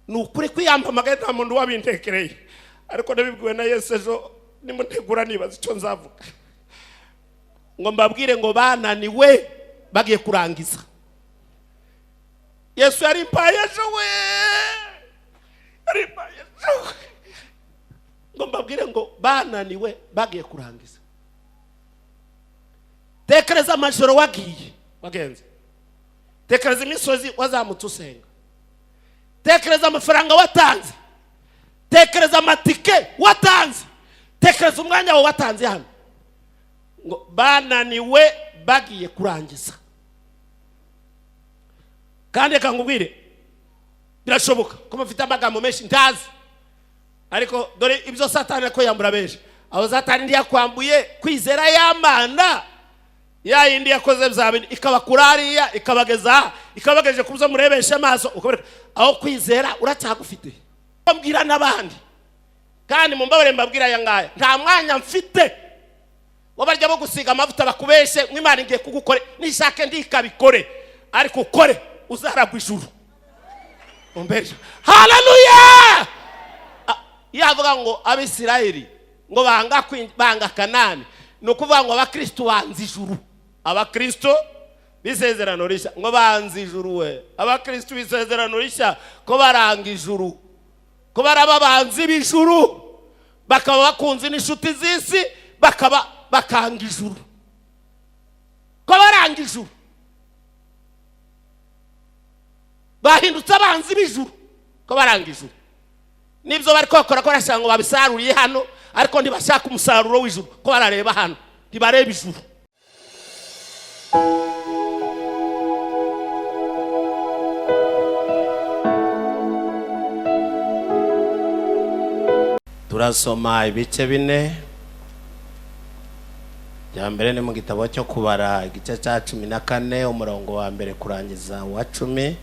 Ni ukuri kwiyampamagaye, nta muntu wabintekereye, ariko nabibwiwe na Yesu ejo nimutegura nibaza icyo nzavuga, ngo mbabwire ngo bananiwe bagiye kurangiza. Yesu yari impaye ejo we, yari impaye ejo ngo mbabwire ngo bananiwe bagiye kurangiza. Tekereza amajoro wagiye wagenze, tekereza imisozi wazamutse usenga, tekereza amafaranga watanze, tekereza amatike watanze, tekereza umwanya wawe watanze hano, ngo bananiwe bagiye kurangiza. Kandi reka nkubwire, birashoboka ko mufite amagambo menshi ntazi, ariko dore ibyo Satani ko yambura benshi. Aho Satani ntiyakwambuye kwizera y'Amana ya yindi yakoze bya bindi, ikabakura hariya ikabageza aha, ikabagejeje ku byo murebesha amaso, ukabereka aho kwizera uracyagufite. Mbwira n'abandi kandi mumbabare, mbabwira aya ngaya: nta mwanya mfite wabarya bo gusiga amavuta bakubeshe ngo Imana igiye kugukore. Nishake ndikabikore, ariko ukore uzaragwa ijuru. Umbere haleluya. Yavuga ngo Abisirayeli ngo banga Kanani, ni ukuvuga ngo abakristo banze ijuru. Abakristo b'isezerano rishya ngo banze ijuru we. Abakristo b'isezerano rishya ko baranga ijuru, ko baraba banzi b'ijuru, bakaba bakunze n'inshuti z'isi, bakaba bakanga ijuru, ko baranga ijuru, bahindutse abanzi b'ijuru, ko baranga ijuru. Nibyo bari bakora, ko barashaka ngo babisaruriye hano, ariko ntibashaka umusaruro w'ijuru, ko barareba hano, ntibareba ijuru. Turasoma ibice bine. Bya mbere ni mu gitabo cyo Kubara, igice cya 14, umurongo wa mbere kurangiza wa 10.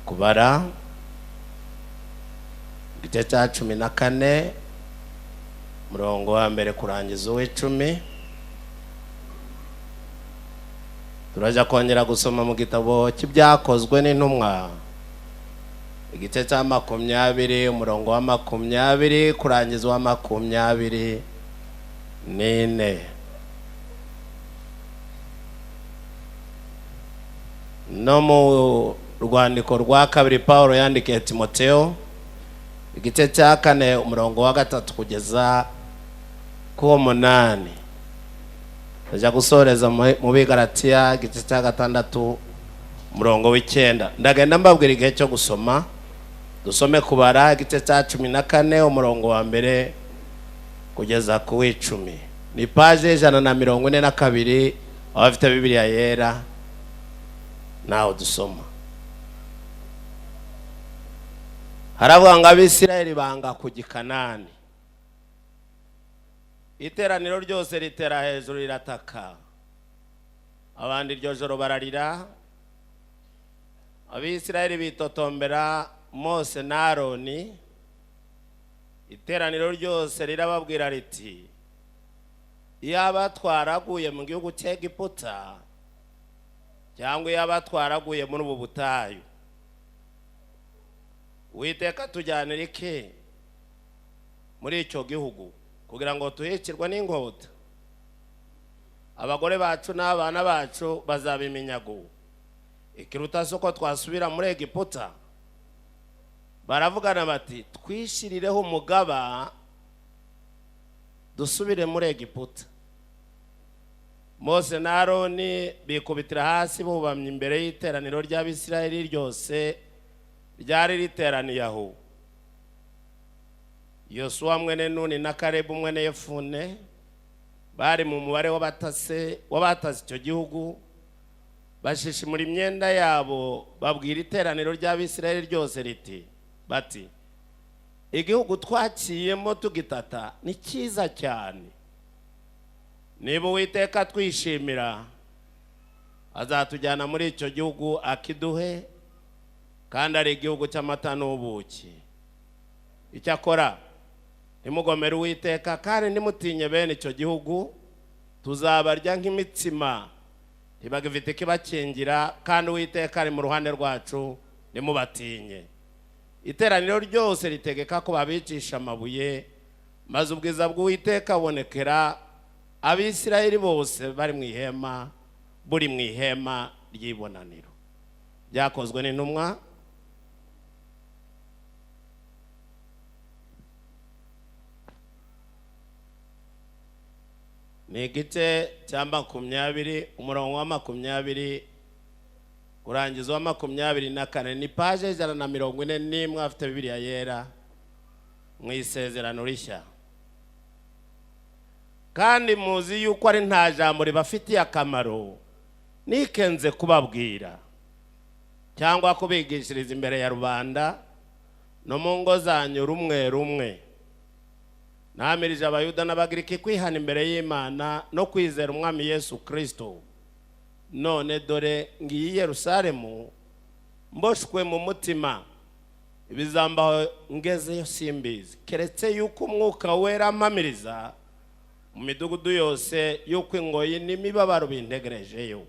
Kubara igice cya 14, umurongo wa mbere kurangiza uw'icumi. Turajya kongera gusoma mu gitabo cy'Ibyakozwe n'Intumwa, igice cya 20, umurongo wa 20 kurangiza uwa 24. No mu rwandiko rwa kabiri Paul yandikiye Timoteo, igice cya 4, umurongo wa 3 kugeza ku 8. Tujya gusoreza mu Bigaratiya, igice cya 6, umurongo w'9. Ndagenda mbabwira igihe cyo gusoma. Dusome Kubara igice cya 14, umurongo wa mbere kugeza ku w'10. Ni paje 142, abafite Bibiliya yera nawe dusoma. Haravuga ngo Abisirayeli banga kujya i Kanani, iteraniro ryose ritera hejuru rirataka, abandi iryo joro bararira. Abisirayeli bitotombera Mose na Aroni. Iteraniro ryose rirababwira riti: "Iyaba twaraguye mu gihugu cy'Egiputa, cyangwa iyaba twaraguye muri ubu butayu! Uwiteka tujyanira iki muri icyo gihugu kugira ngo tuhicirwe n'inkota? Abagore bacu n'abana bacu bazaba iminyago. Ikiruta si uko twasubira muri Egiputa?" Baravugana bati: "Twishirireho umugaba dusubire muri Egiputa." Mose na Aroni bikubitira hasi bubamye imbere y'iteraniro ry'Abisirayeli ryose ryari riteraniye aho. Yosuwa mwene Nuni na Karebu mwene Yefune bari mu mubare w'abatase w'abatase icyo gihugu, bashishimura imyenda yabo, babwira iteraniro ry'Abisirayeli ryose riti bati: "Igihugu twaciyemo tugitata ni cyiza cyane. Niba Uwiteka twishimira, azatujyana muri icyo gihugu akiduhe, kandi ari igihugu cy'amata n'ubuki. Icyakora ntimugomere Uwiteka kandi ntimutinye bene icyo gihugu. Tuzabarya nk'imitsima, ntibagifite ikibakingira, kandi Uwiteka ari mu ruhande rwacu, ntimubatinye." Iteraniro ryose ritegeka ko babicisha amabuye, maze ubwiza bw'Uwiteka bubonekera Abisirayeli bose bari mu ihema, buri mu ihema ry'ibonaniro. Byakozwe n'Intumwa ni igice cya 20, umurongo wa 20 kurangiza wa 24. Ni paje 141 afite Bibiliya Yera mu Isezerano Rishya. Kandi muzi yuko ari nta jambo ribafitiye akamaro nikenze kubabwira cyangwa kubigishiriza imbere ya rubanda no mu ngo zanyu rumwe rumwe. Namirije Abayuda n'Abagiriki kwihana imbere y'Imana no kwizera Umwami Yesu Kristo. None dore ngiyi i Yerusalemu mboshwe mu mutima, ibizambaho ngezeyo simbizi, keretse yuko Umwuka Wera ampamiriza mu midugudu yose yuko ingoyi n'imibabaro bintegerejeyo.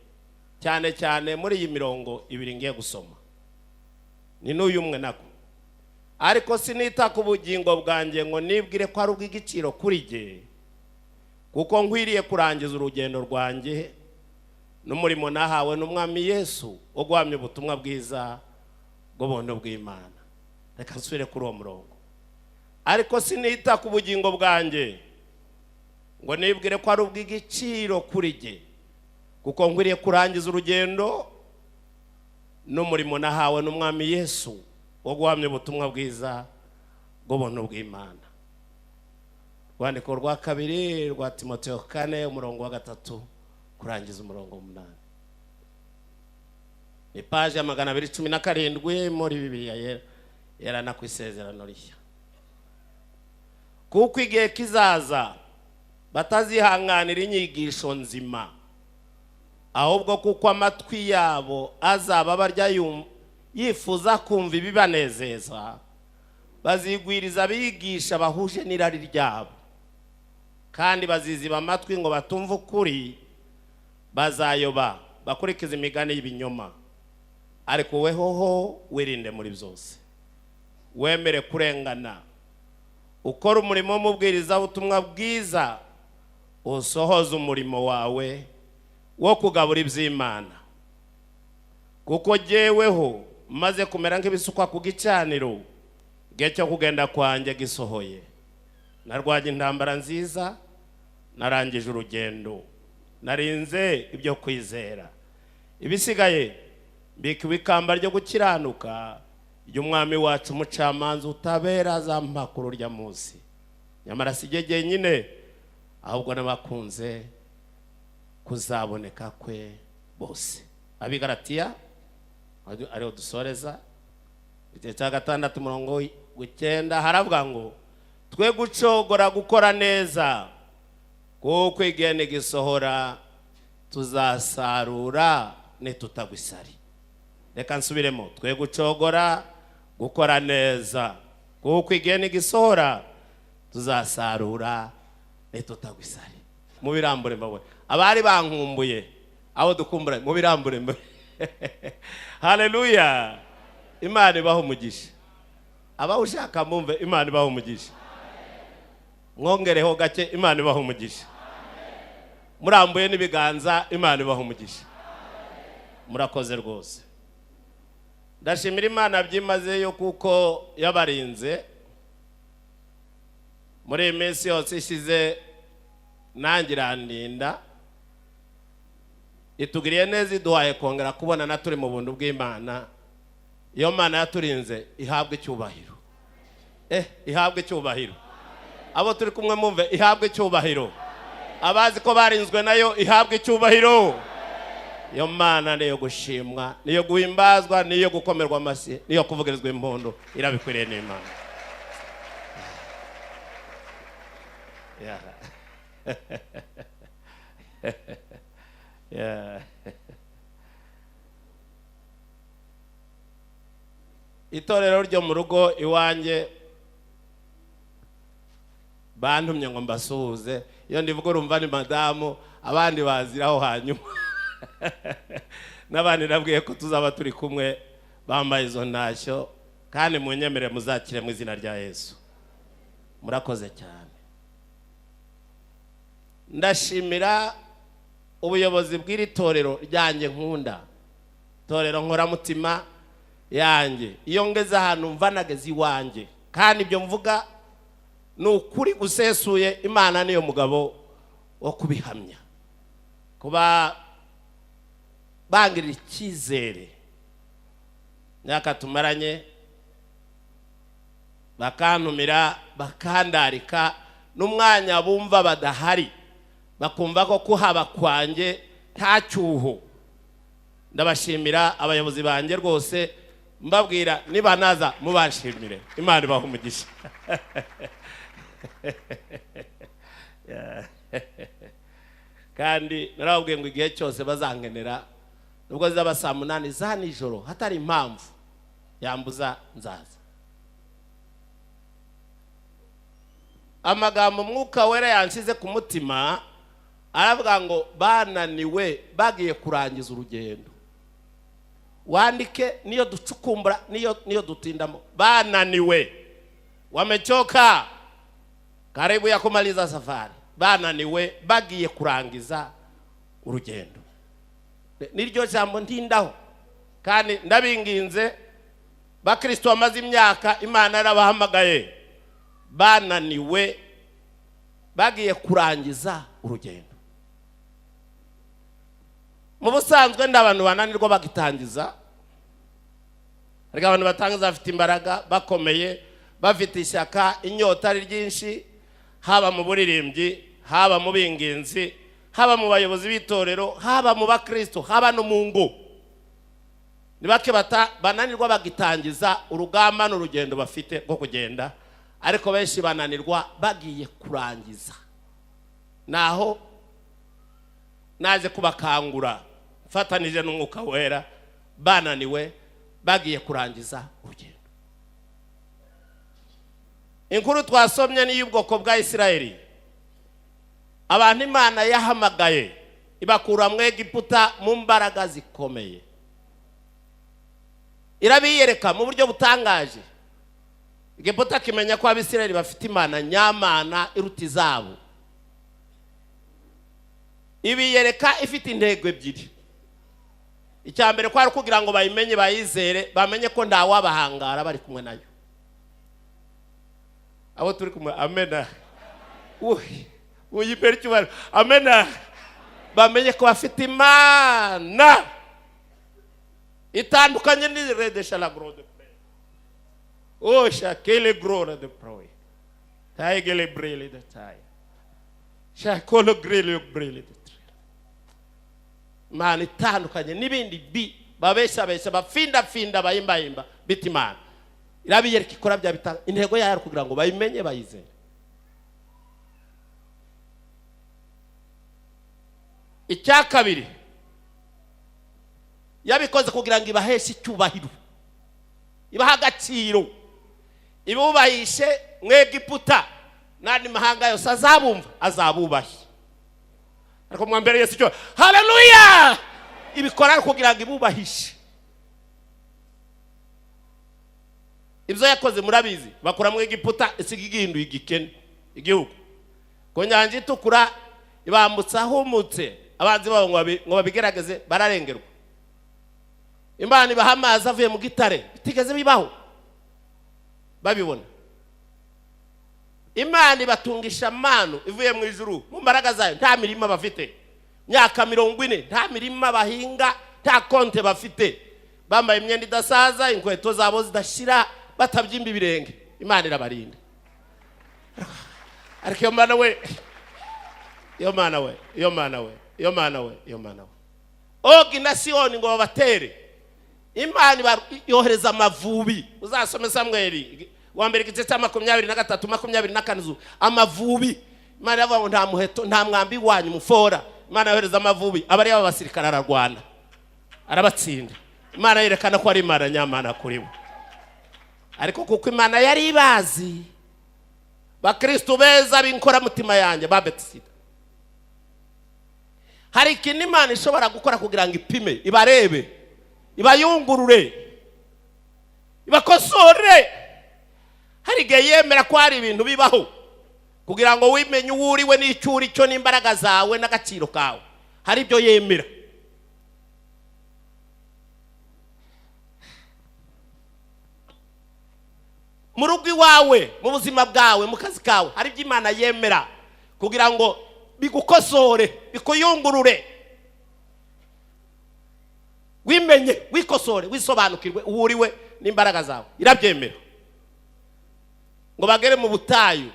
Cyane cyane muri iyi mirongo ibiri ngiye gusoma, ni n'uyu umwe nako. Ariko sinita ku bugingo bwanjye ngo nibwire ko ari ubw'igiciro kuri jye, kuko nkwiriye kurangiza urugendo rwanjye n'umurimo nahawe n'Umwami Yesu wo guhamya ubutumwa bwiza bw'ubuntu bw'Imana. Reka nsubire kuri uwo murongo. Ariko sinita ku bugingo bwanjye ngo nibwire ko ari ubw'igiciro kuri jye, kuko nkwiriye kurangiza urugendo n'umurimo nahawe n'Umwami Yesu wo guhamya ubutumwa bwiza bw'ubuntu bw'Imana. Rwandiko rwa kabiri rwa Timoteyo 4, umurongo wa 3 kurangiza umurongo 8. Ni paje ya 217 muri Bibiliya Yera na ku Isezerano Rishya. Kuko igihe kizaza batazihanganira inyigisho nzima, ahubwo kuko amatwi yabo azaba barya yifuza kumva ibibanezeza, bazigwiriza abigisha bahuje n'irari ryabo, kandi baziziba amatwi ngo batumve ukuri, bazayoba bakurikiza imigani y'ibinyoma. Ariko wehoho wirinde muri byose, wemere kurengana, ukora umurimo w'umubwirizabutumwa bwiza, usohoze umurimo wawe wo kugabura iby'Imana. Kuko jyeweho maze kumera nk'ibisukwa ku gicaniro, igihe cyo kugenda kwanjye gisohoye. Narwanye intambara nziza, narangije urugendo, narinze ibyo kwizera. Ibisigaye mbikiwe ikamba ryo gukiranuka ry'Umwami wacu umucamanza utabera azampa kuri urya munsi. Nyamara si jye jyenyine, ahubwo n'abakunze kuzaboneka kwe bose. Abigalatiya ariho dusoreza igice cya 6 umurongo 9, haravuga ngo twe gucogora gukora neza, kuko igihe nigisohora tuzasarura nitutagwa isari. Reka nsubiremo, twe gucogora gukora neza, kuko igihe nigisohora tuzasarura nitutagwa isari. Mubirambure mbabone abari bankumbuye, abo dukumbura mubirambure mbabone. Haleluya. Imana ibaho umugisha. Abawushaka mumve, Imana ibaho umugisha. Mwongereho gake, Imana ibaho umugisha. Murambuye n'ibiganza, Imana ibaho umugisha. Murakoze rwose. Ndashimira Imana byimazeyo kuko yabarinze muri iyi minsi yose ishize, nanjye irandinda, itugiriye neza, iduhaye kongera kubonana turi mu buntu bw'Imana. Iyo Mana yaturinze ihabwe icyubahiro. Ihabwe icyubahiro. Abo turi kumwe mumve, ihabwe icyubahiro. Abazi ko barinzwe nayo ihabwe icyubahiro. Iyo Mana niyo gushimwa, niyo guhimbazwa, niyo gukomerwa amashyi, niyo kuvugirizwa impundu, irabikwiriye n'Imana. Yeah. Yeah. Itorero ryo mu rugo iwanjye bantumye ngo mbasuhuze. Iyo ndivuga urumva ni madamu, abandi baziraho hanyuma. N'abandi nabwiye ko tuzaba turi kumwe, bambaye izo ntashyo. Kandi munyemerere muzakire mu izina rya Yesu. Murakoze cyane. Ndashimira ubuyobozi bw'iri torero ryanjye nkunda, torero nkoramutima yanjye. Iyo ngeze ahantu mva nageze iwanjye, kandi ibyo mvuga ni ukuri gusesuye. Imana niyo mugabo wo kubihamya. Kuba bangirira icyizere myaka tumaranye, bakantumira, bakandarika, n'umwanya bumva badahari bakumva ko kuhaba kwanjye nta cyuho. Ndabashimira abayobozi banjye rwose, mbabwira niba naza mubanshimire. Imana ibaha umugisha. Kandi narababwiye ngo igihe cyose bazankenera, nubwo zaba saa 8 za nijoro, hatari impamvu yambuza, nzaza. Amagambo Mwuka Wera yanshyize ku mutima aravuga ngo bananiwe bagiye kurangiza urugendo. Wandike, niyo ducukumbura, niyo dutindamo. Bananiwe, wamechoka, karibu ya kumaliza safari. Bananiwe bagiye kurangiza urugendo, niryo jambo ntindaho. Kandi ndabinginze, bakristo bamaze imyaka Imana yarabahamagaye, bananiwe bagiye kurangiza urugendo. Mu busanzwe nda abantu bananirwa bagitangiza, ariko abantu batangiza bafite imbaraga, bakomeye, bafite ishyaka, inyota ari ryinshi, haba mu buririmbyi, haba mu binginzi, haba mu bayobozi b'itorero, haba mu bakristo, haba no mu ngo. Ni bake bananirwa bagitangiza urugamba n'urugendo bafite rwo kugenda, ariko benshi bananirwa bagiye kurangiza. Naho naje kubakangura mfatanije n'Umwuka Wera, bananiwe bagiye kurangiza urugendo. Inkuru twasomye ni iy'ubwoko bwa Isirayeli, abantu Imana yahamagaye ibakura mu Egiputa mu mbaraga zikomeye, irabiyereka mu buryo butangaje. Egiputa kimenya ko Abisirayeli bafite Imana nyamana iruta izabo. Ibiyereka ifite intego ebyiri. Icya mbere kwari kugira ngo bayimenye, bayizere, bamenye ko ntawabahangara bari kumwe nayo. Abo turi kumwe, amena. Uyipera icyubahiro, amena. Bamenye ko bafite Imana itandukanye n'iredesha la grode osha kele grore de proy taigele brele de tay shakolo grele brele de. Imana itandukanye n'ibindi bi babeshabesha, bafindapfinda, bayimbayimba bita Imana. Irabiyereka, ikora bya bitanga. Intego yayo kugira ngo bayimenye, bayizere. Icya kabiri, yabikoze kugira ngo ibaheshe icyubahiro, ibahe agaciro, ibubahishe mu Egiputa n'andi mahanga yose azabumva azabubahe. Ariko mwambere Yesu cyo, haleluya! Ibikora kugira ngo ibubahishe. Ibyo yakoze murabizi, bakura mu Egiputa, isiga igihinduye igikene igihugu. Ku Nyanja Itukura ibambutsa ahumutse, abanzi babo ngo babigerageze bararengerwa. Imana ibaha amazi avuye mu gitare, bitigeze bibaho babibona. Imana ibatungisha amanu ivuye mu ijuru mu mbaraga zayo. Nta mirima bafite, myaka 40 nta mirima bahinga, nta konte bafite, bambaye imyenda idasaza, inkweto zabo zidashira, batabyimba ibirenge. Imana irabarinda. Ariko iyo Mana we, iyo Mana we, iyo Mana we, iyo Mana we, iyo Mana we! Ogi na Siyoni ngo babatere, Imana yohereza amavubi. Uzasome Samweli wa mbere igice cya 23, 24. Amavubi, Imana iravuga ngo nta muheto, nta mwambi wanyu mufora. Imana yohereza amavubi, abari aba basirikare, ararwana arabatsinda. Imana yerekana ko ari Imana nyamana kuri bo. Ariko kuko Imana yari ibazi, bakristo beza b'inkoramutima yanjye ba Betisida, hari ikintu Imana ishobora gukora kugira ngo ipime, ibarebe, ibayungurure, ibakosore. Igihe yemera ko hari ibintu bibaho kugira ngo wimenye uwo uriwe n'icyo uri cyo n'imbaraga zawe n'agaciro kawe. Hari ibyo yemera. Mu rugo iwawe, mu buzima bwawe, mu kazi kawe, hari ibyo Imana yemera kugira ngo bigukosore, bikuyungurure, wimenye, wikosore, wisobanukirwe uwo uriwe n'imbaraga zawe. Irabyemera. Ngo bagere mu butayu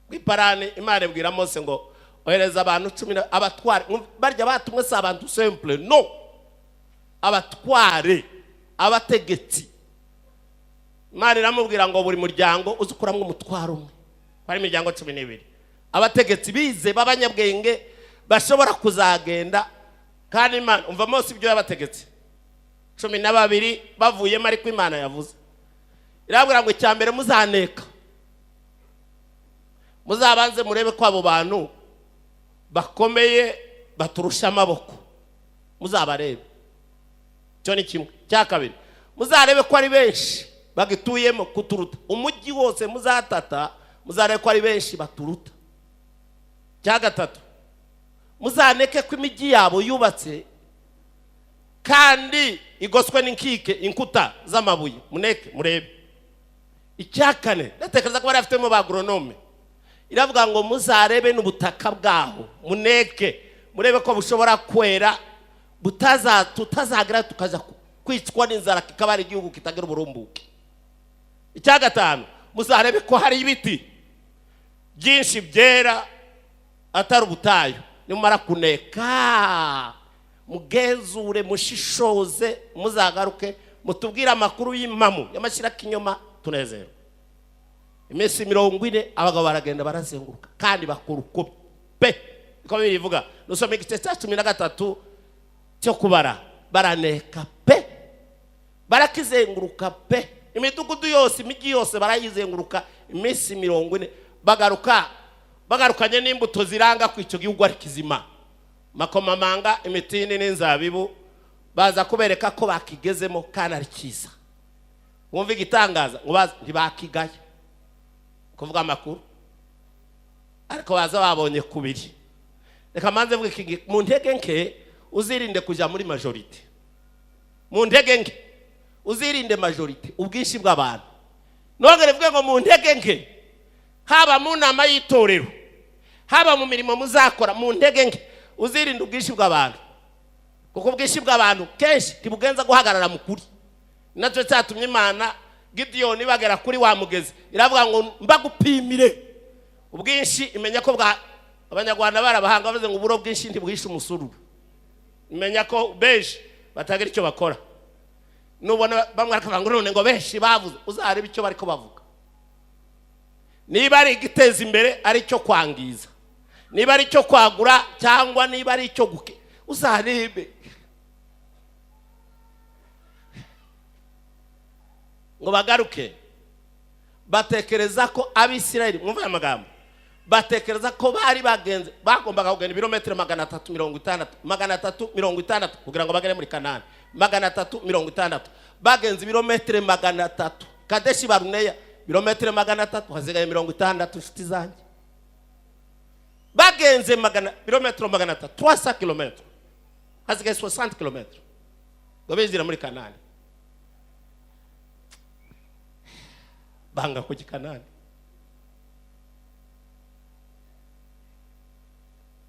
bw'iparani, Imana ibwira Mose ngo ohereza abantu 10 abatware. Barya batumwe si abantu simple, no, abatware, abategetsi. Imana iramubwira ngo buri muryango uzi ukuramwo umutwaro umwe. Hari imiryango 12, abategetsi bize b'abanyabwenge bashobora kuzagenda. Kandi Imana, umva Mose ibyo yabategetse, 12 bavuyemo, ariko Imana yavuze irabwira ngo icya mbere muzaneka, muzabanze murebe ko abo bantu bakomeye baturusha amaboko, muzabarebe. Icyo ni kimwe. Icya kabiri, muzarebe ko ari benshi bagituyemo kuturuta. Umujyi wose muzatata, muzarebe ko ari benshi baturuta. Icya gatatu, muzaneke ko imijyi yabo yubatse kandi igoswe n'inkike, inkuta z'amabuye, muneke murebe. Icya kane, ndatekereza ko bari bafitemo ba agronome, iravuga ngo muzarebe n'ubutaka bwaho, muneke murebe ko bushobora kwera, tutazagira tukaja kwicwa n'inzara, kikaba ari igihugu kitagira uburumbuke. Icya gatanu, muzarebe ko hari ibiti byinshi byera, atari ubutayu. Nimumara kuneka, mugenzure, mushishoze, muzagaruke mutubwire amakuru y'impamu y'amashyirakinyoma, tunezerwe. Iminsi 40 abagabo baragenda barazenguruka kandi bakora uko pe niko Bibiliya ivuga. Nusoma igice cya 13 cyo Kubara, baraneka pe, barakizenguruka pe, imidugudu yose, imijyi yose barayizenguruka iminsi 40, bagaruka bagarukanye n'imbuto ziranga ko icyo gihugu ari kizima, makomamanga, imitini n'inzabibu, baza kubereka ko bakigezemo kandi ari cyiza. Wumva igitangaza, ngo baza ntibakigaye kuvuga amakuru, ariko baza babonye kubiri. Reka manze mvuge iki: mu ntege nke uzirinde kujya muri majorité. Mu ntege nke uzirinde majorité, ubwinshi bw'abantu. Nongere mvuge ngo mu ntege nke, haba mu nama y'itorero, haba mu mirimo muzakora, mu ntege nke uzirinde ubwinshi bw'abantu, kuko ubwinshi bw'abantu kenshi ntibugenza guhagarara mu kuri. Nacyo cyatumye Imana Gidiyoni bagera kuri wa mugezi, iravuga ngo mbagupimire ubwinshi, imenya ko bwa Abanyarwanda barabahanga bavuze ngo uburo bwinshi ntibwishe umusururu. Imenya ko benshi batagira icyo bakora. Nubona bamwe bakavuga ngo none ngo benshi bavuze, uzarebe icyo bariko bavuga, niba ari igiteza imbere, ari icyo kwangiza, niba ari icyo kwagura, cyangwa niba ari icyo guke, uzarebe. Ngo bagaruke batekereza ko Abisirayeli, mwumve aya magambo, batekereza ko bari bagenze, bagombaga kugenda ibirometero 360, 360 kugira ngo bagere muri Kanani. 360 bagenze ibirometero 300, Kadeshi Baruneya ibirometero 300, hasigaye 60. Inshuti zanjye, bagenze magana ibirometero 300, 300 kilometero, hasigaye 60 kilometero ngo binjire muri Kanani. Banga kujya i Kanani.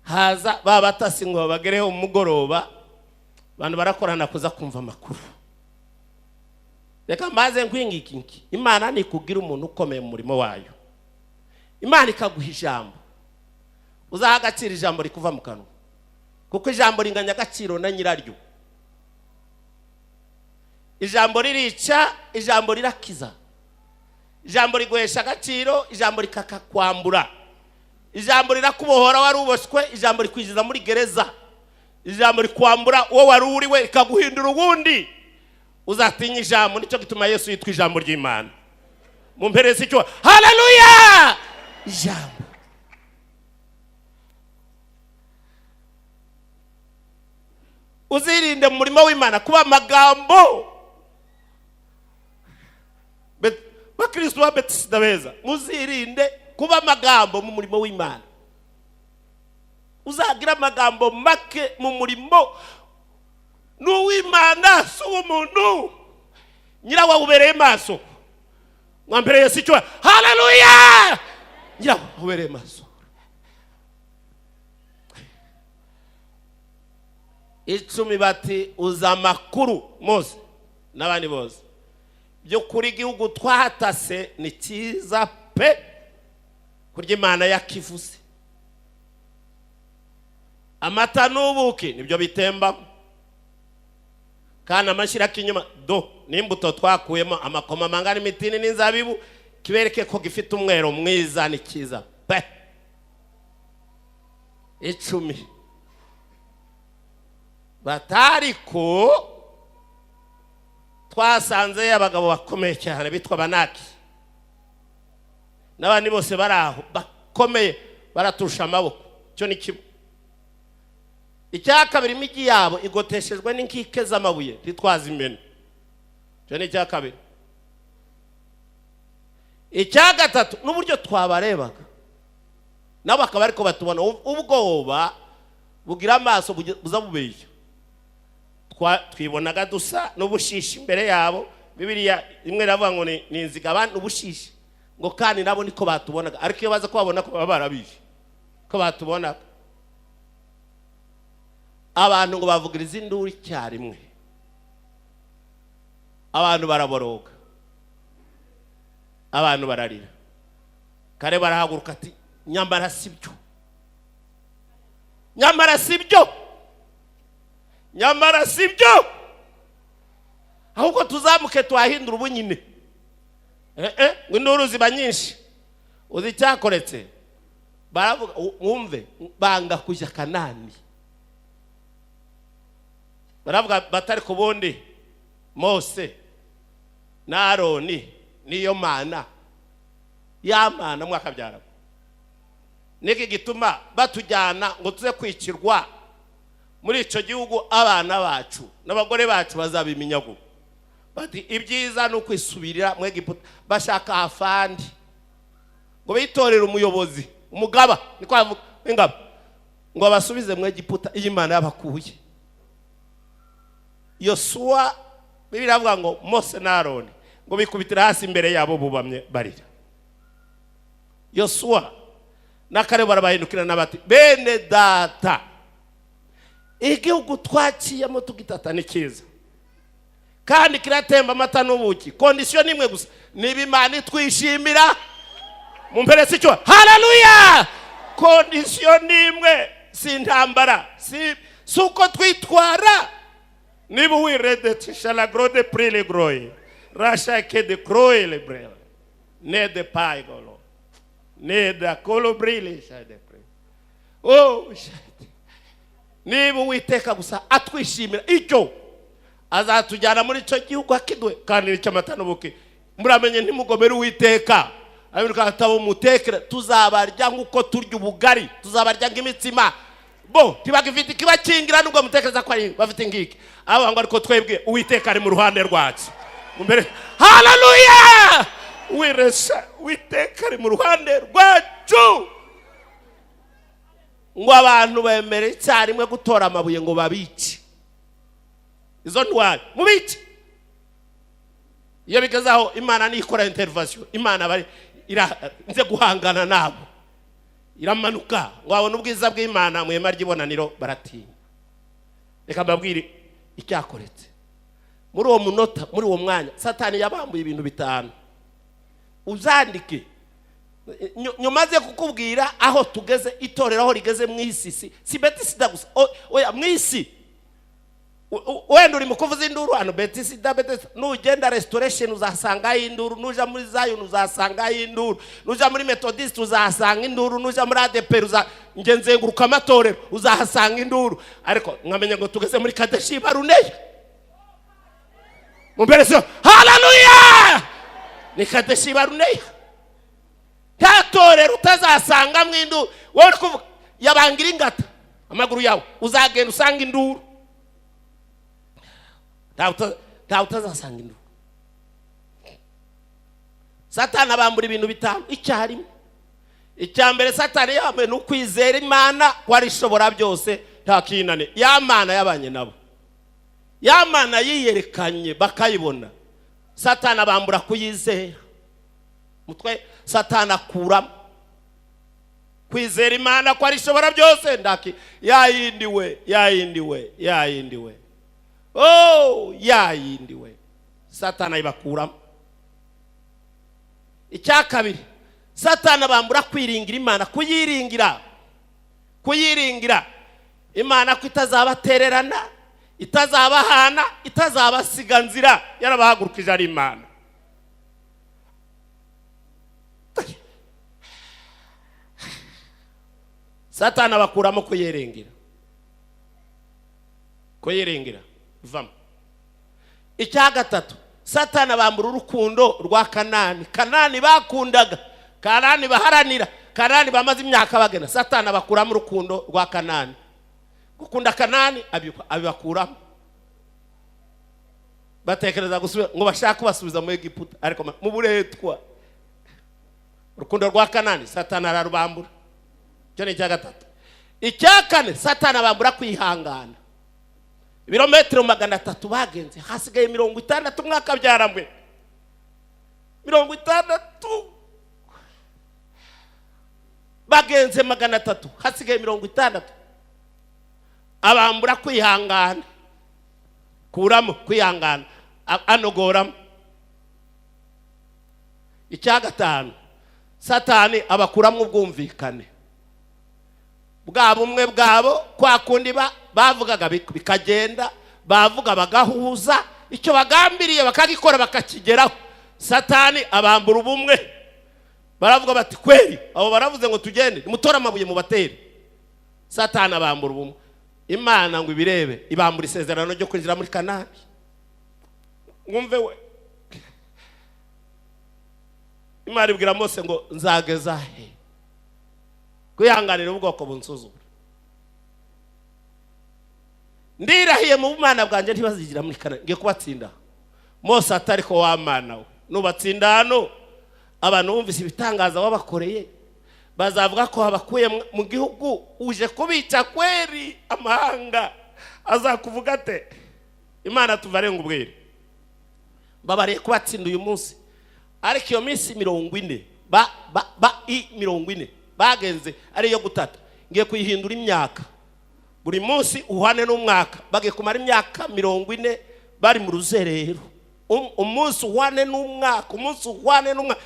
Haza ba batasi ngo babagereho umugoroba, abantu barakorana kuza kumva amakuru. Reka maze nkwinginge, Imana nikugira umuntu ukomeye mu murimo wayo, Imana ikaguha ijambo, uzaha agaciro ijambo rikuva mu kanwa, kuko ijambo ringanya agaciro na nyiraryo. Ijambo ririca, ijambo rirakiza, ijambo riguhesha agaciro, ijambo rikakakwambura, ijambo rirakubohora wari uboshywe, ijambo rikwinjiza muri gereza, ijambo rikwambura uwo wari uriwe rikaguhindura uwundi. Uzatinya ijambo, nicyo gituma Yesu yitwa ijambo ry'Imana. Mumpereze icyo haleluya. Ijambo uzirinde mu murimo w'Imana kuba amagambo. Bakristo ba Betisida beza, muzirinde kuba amagambo mu murimo w'Imana. Uzagira amagambo make mu murimo n'uw'Imana, si uw'umuntu. Nyirawo awubereye maso. Mwambere Yesu icyo, haleluya! Nyirawo awubereye maso. 10 bati: "Uza amakuru, Mose n'abandi bose, by'ukuri igihugu twahatase ni cyiza pe, kurya Imana yakivuze, amata n'ubuki nibyo bitembamo, kandi amashyira k'inyuma do n'imbuto twakuyemo, amakomamanga n'imitini n'inzabibu, kibereke ko gifite umwero mwiza, ni cyiza pe." 10 batariko twasanze abagabo bakomeye cyane bitwa Banaki n'abandi bose bari aho bakomeye, baraturusha amaboko. Icyo ni kimwe. Icya kabiri, imijyi yabo igoteshejwe n'inkike z'amabuye, ntitwaza imena. Icyo ni icya kabiri. Icya gatatu, n'uburyo twabarebaga nabo bakaba ariko batubona, ubwoba bugira amaso buza bubeshya. Twibonaga dusa n'ubushishi imbere yabo. Bibiliya imwe iravuga ngo ni inziga, abandi ubushishi, ngo kandi nabo niko batubonaga. Ariko iyo baza kubabona ko baba barabishe ko batubonaga. Abantu ngo bavugiriza induru icyarimwe, abantu baraboroga, abantu bararira. Kare barahaguruka ati: "Nyamara si byo, nyamara si byo, nyamara si byo, ahubwo tuzamuke tuhahindura ubu nyine." Ngo induru ziba nyinshi. Uzi icyakoretse? Baravuga, wumve, banga kujya Kanani. Baravuga batari ku bundi Mose na Aroni niyo mana ya mana mwakabyara, niki gituma batujyana ngo tuze kwicirwa muri icyo gihugu? Abana bacu n'abagore bacu bazaba iminyago. Bati: "Ibyiza ni ukwisubirira mu Egiputa." Bashaka afandi ngo bitorere umuyobozi, umugaba, niko bavuga, w'ingabo, ngo abasubize mu Egiputa iyo Imana yabakuye. Yosuwa, Bibiliya iravuga ngo Mose na Aroni ngo bikubitira hasi imbere yabo bubamye, barira. Yosuwa n'Akare barabahindukirana bati: "Bene data, igihugu twaciyemo tugitata ni cyiza kandi kiratemba amata n'ubuki. Condition ni imwe gusa, niba Imana itwishimira." Mumperetse icyo, haleluya! Condition ni imwe, si intambara, si uko twitwara. Niba uwiredetesha la grode prile groye rashake de croye le brele ne de paigolo ne da kolobrile shade pre oh shade, niba Uwiteka gusa atwishimira, icyo azatujyana muri icyo gihugu akiduhe, kandi nicyo amata n'ubuki. Muramenye ntimugomere Uwiteka. Abiruka mutekere, tuzabarya nk'uko turya ubugari, tuzabarya nk'imitsima. Bo ntibagifite ikibakingira, nubwo mutekereza ko ari bafite ingiki abo ngo, ariko twebwe Uwiteka ari mu ruhande rwacu. Mbere, haleluya! Wiresha, Uwiteka ari mu ruhande rwacu. Ngo abantu bemere icyarimwe gutora amabuye ngo babice izo ntwari, mubice. Iyo bigeze aho, Imana niyo ikora intervention. Imana bari nze guhangana nabo, iramanuka ngo babone ubwiza bw'Imana mu ihema ry'ibonaniro, baratinya. Reka mbabwire icyakoretse muri uwo munota, muri uwo mwanya. Satani yabambuye ibintu bitanu. Uzandike. Nyuma ze kukubwira aho tugeze, itorero aho rigeze mu isi, si Betisida gusa, oya, mu isi. Wenda uri mu kuvuza induru hano Betisida, Betisida. Nugenda Restoration uzasangayo induru, nuja muri Zion uzasangayo induru, nuja muri Methodist uzahasanga induru, nuja muri ADEPR uza nge nzenguruka amatorero, uzahasanga induru. Ariko mwamenye ngo tugeze muri Kadeshi Baruneya. Mumperezo, haleluya! Ni Kadeshi Baruneya. Nta torero utazasangamo induru. Wowe uri kuvuga yabangira ingata amaguru yawe, uzagenda usanga induru. Ntawe utazasanga induru. Satani abambura ibintu bitanu icyarimwe. Icya mbere Satani yambaye ni ukwizera Imana ko ari ishobora byose, nta kinane. Ya Mana yabanye nabo, ya Mana yiyerekanye bakayibona, Satani abambura kuyizera. Mutwe Satani akuramo kwizera Imana ko ari ishobora byose, ndaki yayindiwe, yayindiwe, yayindiwe, oh, yayindiwe, Satani ayibakuramo. Icya kabiri, Satani abambura kwiringira Imana, kuyiringira, kuyiringira Imana ko itazabatererana, itazabahana, itazabasiga nzira, yarabahagurukije ari Imana. Satani abakuramo kuyiringira, kuyiringira ivamo. Icya gatatu, Satani abambura urukundo rwa Kanani, Kanani bakundaga, Kanani baharanira, Kanani bamaze imyaka bagena. Satani abakuramo urukundo rwa Kanani, gukunda Kanani abibakuramo. Batekereza gusubira ngo bashake kubasubiza mu Egiputa, ariko mu buretwa. Urukundo rwa Kanani Satani ararubambura. Icyo ni icya gatatu. Icya kane, Satani abambura kwihangana. Ibirometero 300 bagenze, hasigaye 60. Umwaka byarambwe 60 bagenze 300, hasigaye 60. Abambura kwihangana, kuramo kwihangana, anogoramo. Icya gatanu, Satani abakuramo ubwumvikane bwa bumwe bwabo, kwa kundi bavugaga bikagenda, bavuga bagahuza, icyo bagambiriye bakagikora bakakigeraho. Satani abambura ubumwe. Baravuga bati: "Kweri abo baravuze ngo tugende, nimutore amabuye mubatere." Satani abambura ubumwe. Imana ngo ibirebe, ibambura isezerano ryo kwinjira muri Kanani. Mwumve we, Imana ibwira Mose ngo: "Nzageza he kwihanganira ubwoko bunsuzugura? Ndirahiye mu bumana bwanjye, ntibazigira muri Kanani, ngiye kubatsinda." Mose atari ko: "Wa Mana we, nubatsinda hano, abantu bumvise ibitangaza wabakoreye bazavuga ko wabakuye mu gihugu uje kubica. Kweri amahanga azakuvuga ate?" Imana tuva arenga ubwere: "Mbabariye kubatsinda uyu munsi, ariko iyo minsi 40 ba ba ba i 40 bagenze ari iyo gutata, ngiye kuyihindura imyaka, buri munsi uhane n'umwaka." Bagiye kumara imyaka 40 bari mu ruzerero. Umunsi uhwane n'umwaka, umunsi uhwane n'umwaka,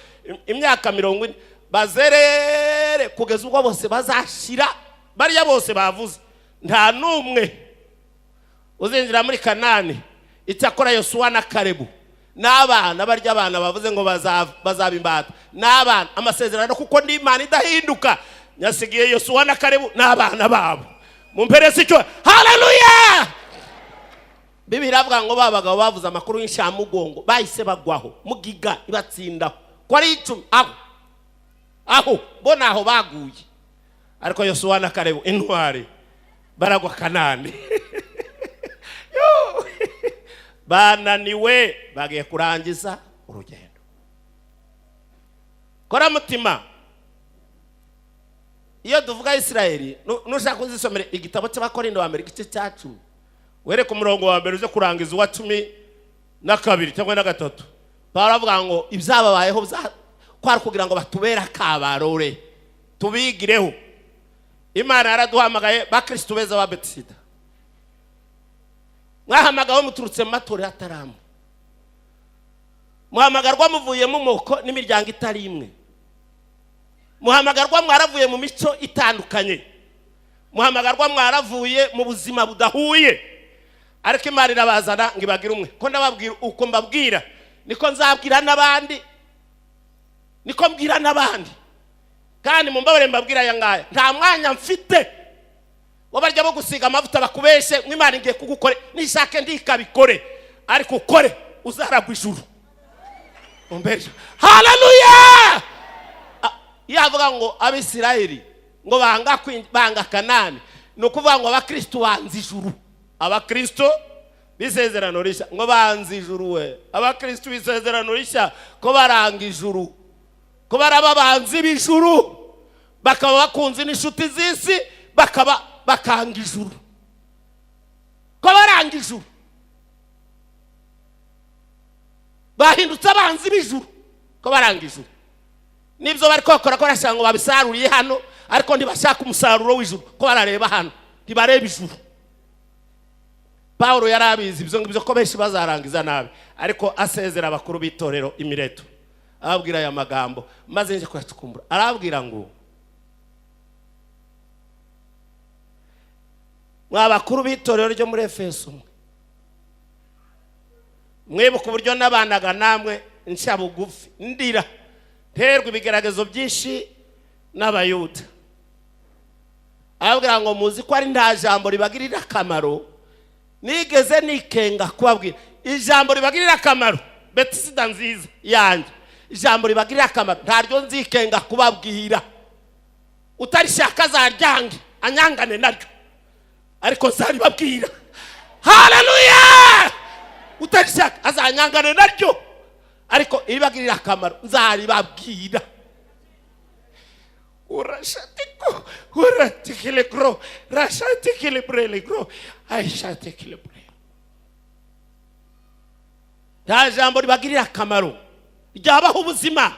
imyaka 40 bazerere kugeza ubwo bose bazashira. Bariya bose bavuze, nta n'umwe uzinjira muri Kanani, icyakora Yosuwa na Karebu n'abana barya, abana bavuze ngo bazaba imbata n'abana. Amasezerano, kuko ndi Imana idahinduka, nyasigiye Yosuwa na Karebu n'abana babo. Mumpereze icyo haleluya. Bibiri iravuga ngo ba bagabo bavuze amakuru y'inshamugongo bahise bagwaho, mugiga ibatsindaho ko ari 10. Aho aho bo naho baguye, ariko Yosuwa na Karebu intwari baragwa Kanani. Yo! Bananiwe, bagiye kurangiza urugendo. Kora mutima, iyo tuvuga Isirayeli, nushaka uzisomere igitabo cy'Abakorindo wa mbere, igice cya 10, wereke umurongo wa mbere uze kurangiza uwa 12 cyangwa na gatatu. Pawulo avuga ngo ibyababayeho kwari kugira ngo batubere akabarore, tubigireho. Imana yaraduhamagaye, bakristo beza ba Betisida, mwahamagawe muturutse mu matorero atari amwe, muhamagarwa muvuye mu moko n'imiryango itari imwe, muhamagarwa mwaravuye mu mico itandukanye, muhamagarwa mwaravuye mu buzima budahuye, ariko Imana irabazana ngo ibagire umwe. Ko ndababwira, uko mbabwira niko nzabwira n'abandi, niko mbwira n'abandi. Kandi mumbabare mbabwira aya ngaya, nta mwanya mfite wo barya bo gusiga amavuta bakubeshe ngo Imana igiye kugukore. Nishake ndikabikore, ariko ukore uzaragwa ijuru. Umbere haleluya. Iyo avuga ngo Abisirayeli ngo banga banga Kanani, ni ukuvuga ngo abakristo banze ijuru. Abakristo b'isezerano rishya ngo banze ijuru we! Abakristo b'isezerano rishya ko baranga ijuru! Ko baraba abanzi b'ijuru, bakaba bakunze n'inshuti z'isi, bakaba bakanga ijuru, ko baranga ijuru, bahindutse abanzi b'ijuru, ko baranga ijuru. N'ibyo bari bakora ko barashaka ngo babisaruriye hano, ariko ntibashaka umusaruro w'ijuru, ko barareba hano, ntibareba ijuru. Pawulo yari abizi ibyo ngibyo, ko benshi bazarangiza nabi, ariko asezera abakuru b'itorero imireto, ababwira aya magambo, maze nje kuyacukumbura. Arababwira ngo: "Mwa bakuru b'itorero ryo muri Efeso mwe, mwibuka uburyo nabanaga namwe nca bugufi, ndira, nterwa ibigeragezo byinshi n'Abayuda." Arababwira ngo: "Muzi ko ari nta jambo ribagirira akamaro nigeze nikenga kubabwira, ijambo ribagirira akamaro, Betisida nziza yanjye, ijambo ribagirira akamaro ntaryo nzikenga kubabwira. Utarishaka azaryange, anyangane naryo, ariko nzaribabwira." Haleluya! Utarishaka azanyangane naryo, ariko iribagirira akamaro nzaribabwira. Urashatiko uratikile gro rashatikile brele gro aishatikile bre. Nta jambo ribagirira akamaro ryabaha ubuzima,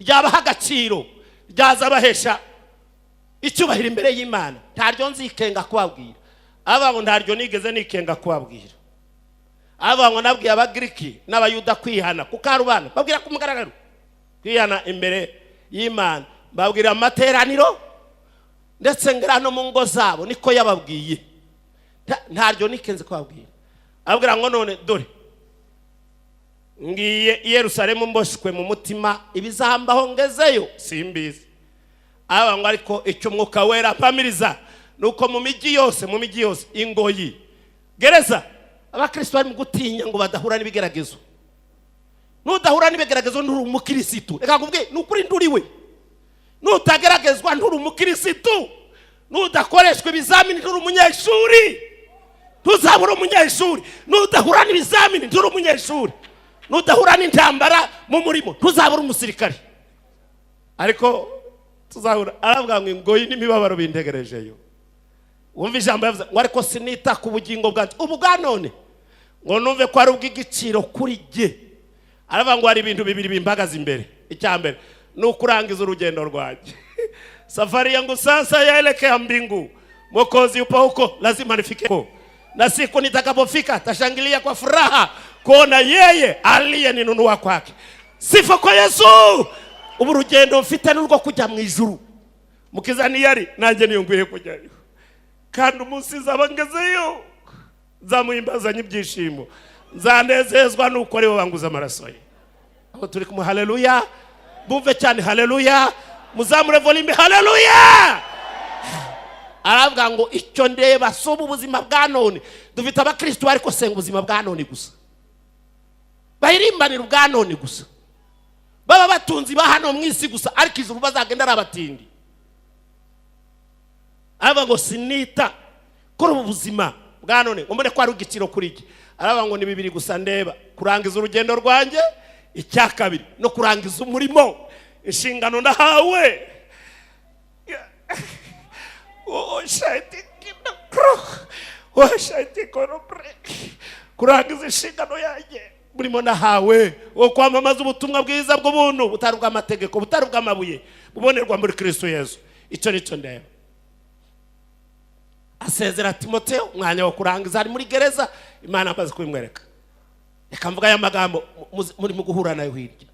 ryabaha agaciro, ryazabahesha icyubahiro imbere y'Imana, ntaryo nzikenga kubabwira. Abavuga ngo: "Ntaryo nigeze nikenga kubabwira." Abavuga ngo: "Nabwiye Abagiriki n'Abayuda kwihana ku karubanda, babwira ku mugaragaro kwihana imbere y'Imana, babwira amateraniro, ndetse ngera no mu ngo zabo, niko yababwiye. Ntaryo nikenze kubabwira." Ababwira ngo: "None dore ngiye i Yerusalemu mboshywe mu mutima, ibizambaho ngezeyo simbizi." Aba ngo: "Ariko icyo Umwuka Wera ampamiriza ni uko mu mijyi yose, mu mijyi yose, ingoyi, gereza." Abakristo bari mu gutinya ngo badahura n'ibigeragezo. Nudahura n'ibigeragezo nturi umukirisitu. Reka nkubwire, ni ukuri, nduriwe. Nutageragezwa nturi umukirisitu. Nudakoreshwa ibizamini nturi umunyeshuri, ntuzabura umunyeshuri. Nudahura n'ibizamini nturi umunyeshuri. Nudahura n'intambara mu murimo ntuzabura umusirikare, ariko tuzahura. Aravuga ngo: "Ingoyi n'imibabaro bintegerejeyo." Wumva ijambo yavuze ngo: "Ariko sinita ku bugingo bwanjye ubu bwa none, ngo numve ko ari ubw'igiciro kuri jye." Aravuga ngo: "Hari ibintu bibiri bimpagaze imbere. Icya mbere ni ukurangiza urugendo rwanjye. Safari yangu sasa yaelekea mbingu. Mwokozi yupo huko, lazima nifike huko. Na siku nitakapofika tashangilia kwa furaha kuona yeye aliyeninunua kwake." Sifa kwa Yesu! Ubu urugendo mfite ni urwo kujya mu ijuru. Mukiza niyari, nanjye niyo nkwiye kujyayo, kandi umunsi nzaba ngezeyo nzamuhimbazanya ibyishimo, nzanezezwa nuko ariwe wanguze amaraso ye. Aho turi kumwe, haleluya! Bumve cyane, haleluya! Muzamure volume, haleluya! Aravuga ngo: "Icyo ndeba si ubu buzima bwa none." Dufite abakristo ariko senga ubuzima bwa none gusa, bahirimbanira ubwa none gusa, baba batunze iba hano mu isi gusa, ariko ijuru bazagenda ari abatindi. Aravuga ngo: "Sinita kuri ubu buzima bwa none ngo mbone ko ari igiciro kuri iki." Aravuga ngo: "Ni bibiri gusa ndeba: kurangiza urugendo rwanjye, icya kabiri no kurangiza umurimo, inshingano ndahawe." Oh, shati oh, shati kurangiza inshingano yanjye, murimo nahawe wo kwamamaza ubutumwa bwiza bw'ubuntu butari ubw'amategeko, butari ubw'amabuye, bubonerwa muri Kristo Yesu. Icyo nicyo ndeba. Asezera Timoteo umwanya wo kurangiza, ari muri gereza, Imana amaze kubimwereka. Reka mvuga aya magambo murimo guhura nayo hirya.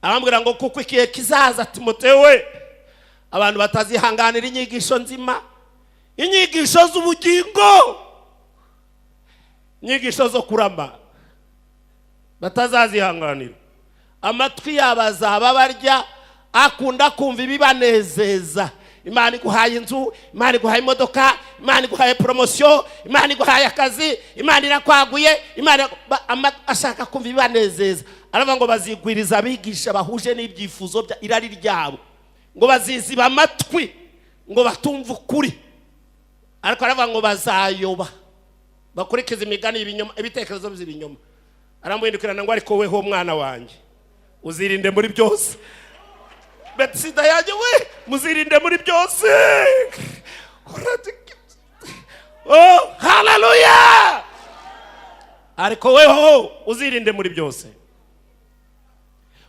Arambwira ngo: "Kuko igihe kizaza, Timoteo we, abantu batazihanganira inyigisho nzima, inyigisho z'ubugingo, inyigisho zo kurama batazazihanganira. Amatwi yabo azaba barya, akunda kumva ibibanezeza. Imana iguhaye inzu, Imana iguhaye imodoka, Imana iguhaye promotion, Imana iguhaye akazi, Imana irakwaguye, Imana ashaka kumva ibibanezeza." Aravuga ngo: "Bazigwiriza abigisha bahuje n'ibyifuzo bya irari ryabo, ngo baziziba amatwi ngo batumve ukuri." Ariko aravuga ngo: "Bazayoba, bakurikiza imigani y'ibinyoma, ibitekerezo by'ibinyoma." Aramuhindukirana ngo: "Ariko weho, mwana wanjye, uzirinde muri byose." Betsida yanjye we, muzirinde muri byose. Oh, haleluya! Ariko weho uzirinde muri byose,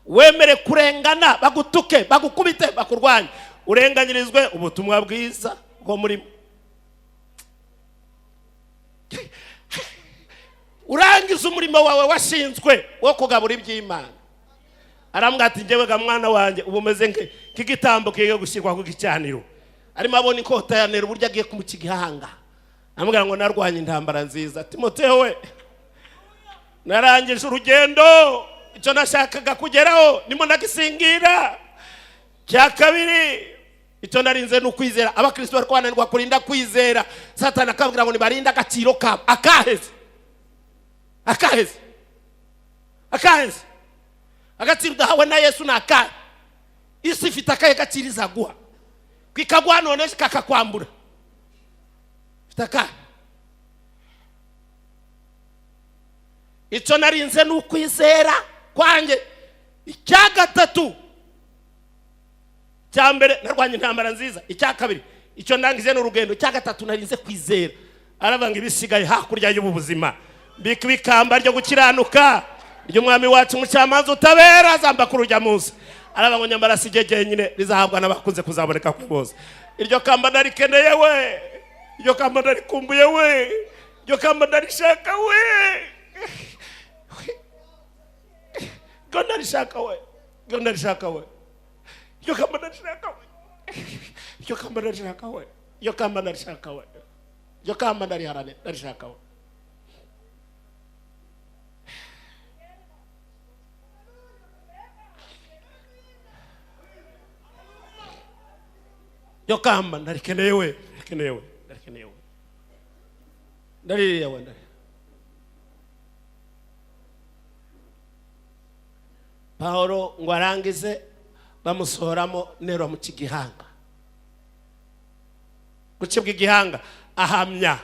wemere kurengana, bagutuke, bagukubite, bakurwanye, urenganyirizwe ubutumwa bwiza bwo muri urangiza umurimo wawe washinzwe wo kugabura iby'Imana. Arambwira ati: "Njyewe ga mwana wanjye, ubu umeze nk'igitambo kigiye gushyirwa ku gicaniro." Arimo abona inkota ya Nero, uburyo agiye kumuca igihanga. Amubwira ngo: "Narwanye intambara nziza, Timoteyo we, narangije urugendo. Icyo nashakaga kugeraho nimo ndagisingira. Cya kabiri, icyo narinze ni ukwizera." Abakristo bari kwananirwa kurinda kwizera. Satani akabwira ngo nibarinde agaciro kabo. Akaheze, akaheze, akaheze? Agaciro udahawe na Yesu ni akahe? Isi ifite akahe gaciro izaguha, kikaguha none kakakwambura? Ifite akahe? Icyo narinze ni ukwizera kwanjye. Icya gatatu, icya mbere narwanye intambara nziza, icya kabiri icyo ndangije ni urugendo, icya gatatu narinze kwizera. Aravuga ngo: "Ibisigaye hakurya y'ubu buzima mbika ikamba ryo gukiranuka ry'umwami wacu, umucamanza utabera, azamba kuri ujya munsi." Aravuga ngo: "Nyamara si jye jyenyine, rizahabwa n'abakunze kuzaboneka kwe bose." Iryo kamba ndarikeneye we, iryo kamba ndarikumbuye we, iryo kamba ndarishaka we, iryo ndarishaka we, iryo ndarishaka we, iryo kamba ndarishaka we, iryo kamba ndarishaka we, iryo kamba ndarishaka we, iryo kamba ndariharanira, ndarishaka we. Iryo kamba ndarikeneye we, ndarikeneye we, ndarikeneye we, ndaririya we, ndari. Pawulo ngo arangize, bamusohoramo Nero amuca igihanga. Gucibwa igihanga, ahamya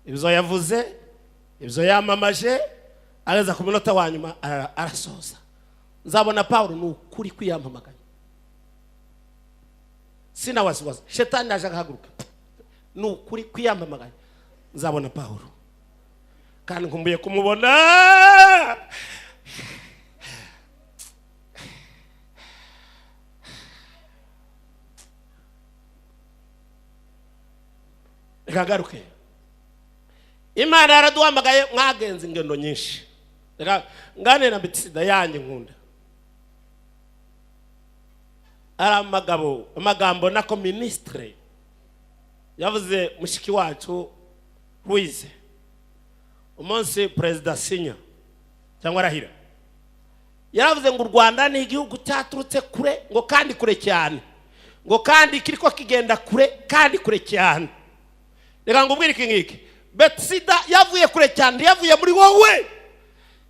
ibyo yavuze, ibyo yamamaje, ageza ku munota wa nyuma arasoza. Nzabona Pawulo, ni ukuri kwiyamamaganya, sinawasiwasi. Shetani yaje agahaguruka, ni ukuri kwiyamamaganya, nzabona Pawulo kandi nkumbuye kumubona. Reka ngaruke. Imana yaraduhamagaye, mwagenze ingendo nyinshi. Reka nganire na Betsida yanjye nkunda. Ari amagambo nako minisitire yavuze, mushiki wacu wize, umunsi perezida asinya cyangwa arahira, yaravuze ngo u Rwanda ni igihugu cyaturutse kure, ngo kandi kure cyane, ngo kandi kiriko kigenda kure kandi kure cyane. Reka ngubwire iki ngiki: Betsida yavuye kure cyane, yavuye muri wowe,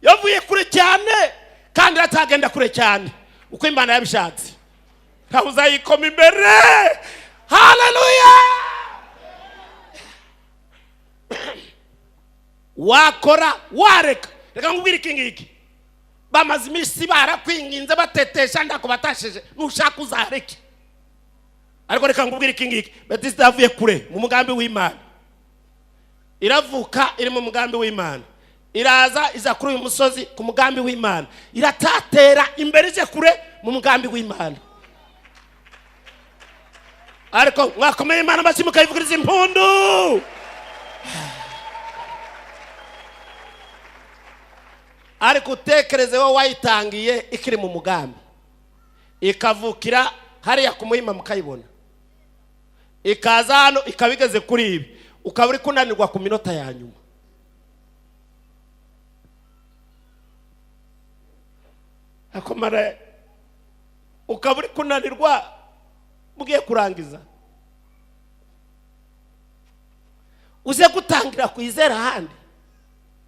yavuye kure cyane kandi iracyagenda kure cyane uko Imana yabishatse. Ntawe uzayikoma imbere. Haleluya! Wakora, wareka. Reka ngubwire iki ngiki: bamaze iminsi barakwinginze, batetesha, ndako batashije, nushaka uzareke. Ariko reka ngubwire iki ngiki: Betsida yavuye kure mu mugambi w'Imana. Iravuka iri mu mugambi w'Imana, iraza iza kuri uyu musozi ku mugambi w'Imana, iratatera imbere ije kure mu mugambi w'Imana. Ariko mwakomeye Imana amashyi, mukayivugiriza impundu. Ariko utekereze wowe wayitangiye ikiri mu mugambi, ikavukira hariya ku Muhima mukayibona, ikaza hano ikaba igeze kuri ibi, ukaba uri kunanirwa ku minota ya nyuma. Akomara, ukaba uri kunanirwa ugiye kurangiza, uze gutangira kwizera ahandi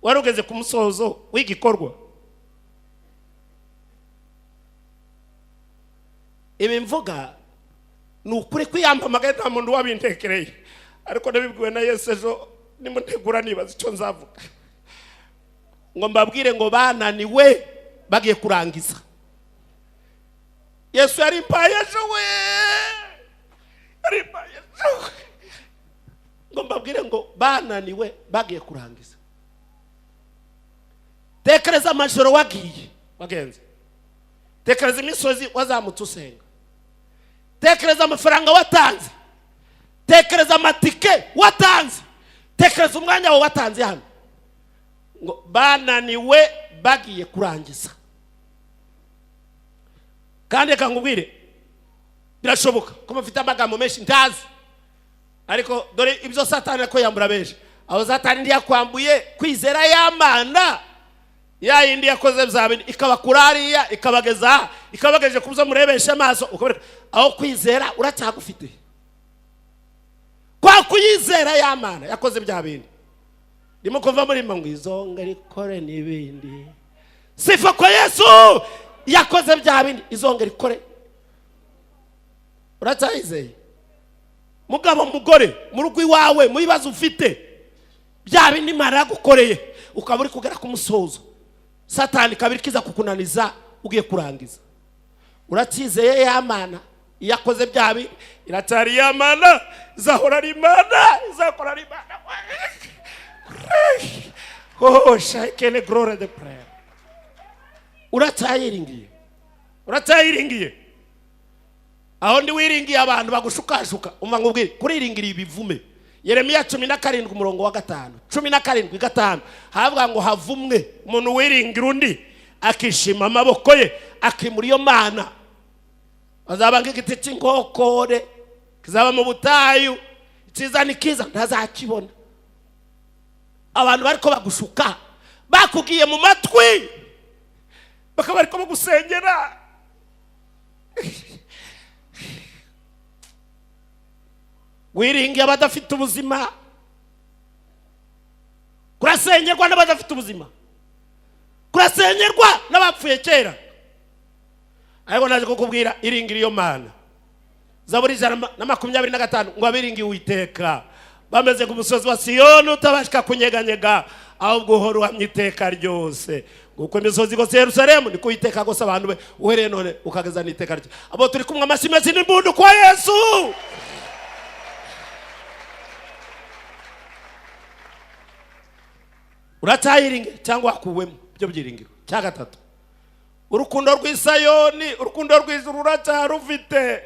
wari ugeze ku musozo w'igikorwa. Ibi mvuga ni ukuri kwiyamamagaye, nta muntu wabintekereye, ariko nabibwiwe na Yesu ejo nimutegura nibaza icyo nzavuga, ngo mbabwire ngo bananiwe bagiye kurangiza. Yesu yarimpaye ejo we, yarimpaye ejo we. Ngo mbabwire ngo bananiwe bagiye kurangiza. Tekereza amajoro wagiye wagenze, tekereza imisozi wazamutse usenga, tekereza amafaranga watanze, tekereza amatike watanze, tekereza umwanya wawe watanze hano. Ngo bananiwe bagiye kurangiza. Kandi reka nkubwire, birashoboka ko mufite amagambo menshi ntazi, ariko dore ibyo Satani ariko yambura benshi. Aho Satani ntiyakwambuye kwizera ya Mana ya yindi yakoze bya bindi, ikabakura hariya ikabageza aha, ikabagejeje ku byo murebesha amaso, ukabereka aho kwizera uracyagufite, kwa kuyizera ya Mana yakoze bya bindi. Ndimo kuva muri ngo izonga rikore n'ibindi. Sifa ko Yesu yakoze bya bindi, izonga rikore. Uracyayizeye, mugabo, mugore, mu rugo iwawe, mu bibazo ufite, bya bindi Imana yagukoreye, ukaba uri kugera ku musozo, Satani ikaba iri kiza kukunaniza ugiye kurangiza? Uracyizeye ya Mana iyo akoze bya bindi? Iracyari ya Mana, izahora ari Imana, izakora ari Imana. Oh, shakene glory de prayer. Uracyayiringiye? Uracyayiringiye? Aho ndi wiringiye abantu bagushukashuka. Umva nkubwire, kuriringira ibivume. Yeremiya 17 umurongo wa 5, 17:5, havuga ngo havumwe umuntu wiringira undi, akishima amaboko ye, akimura iyo mana. Azaba nk'igiti cy'inkokore kizaba mu butayu, icyiza ni kiza ntazakibona. Abantu bariko bagushuka, bakubwiye mu matwi, bakaba bariko bagusengera. Wiringiye abadafite ubuzima, kurasengerwa n'abadafite ubuzima, kurasengerwa n'abapfuye kera. Ariko naje kukubwira, iringira iyo Mana. Zaburi 125 ngo abiringiye Uwiteka bameze nk'umusozi wa Siyoni utabasha kunyeganyega, ahubwo uhora uhamye iteka ryose. Nguko imisozi igose Yerusalemu, niko Uwiteka agose abantu be, uhereye none ukageza n'iteka rye. Abo turi kumwe, amashyi menshi n'impundu kwa Yesu. Uracyayiringira cyangwa wakuwemo ibyo byiringiro? Cya gatatu, urukundo rw'Isayoni, urukundo rw'ijuru uracyarufite?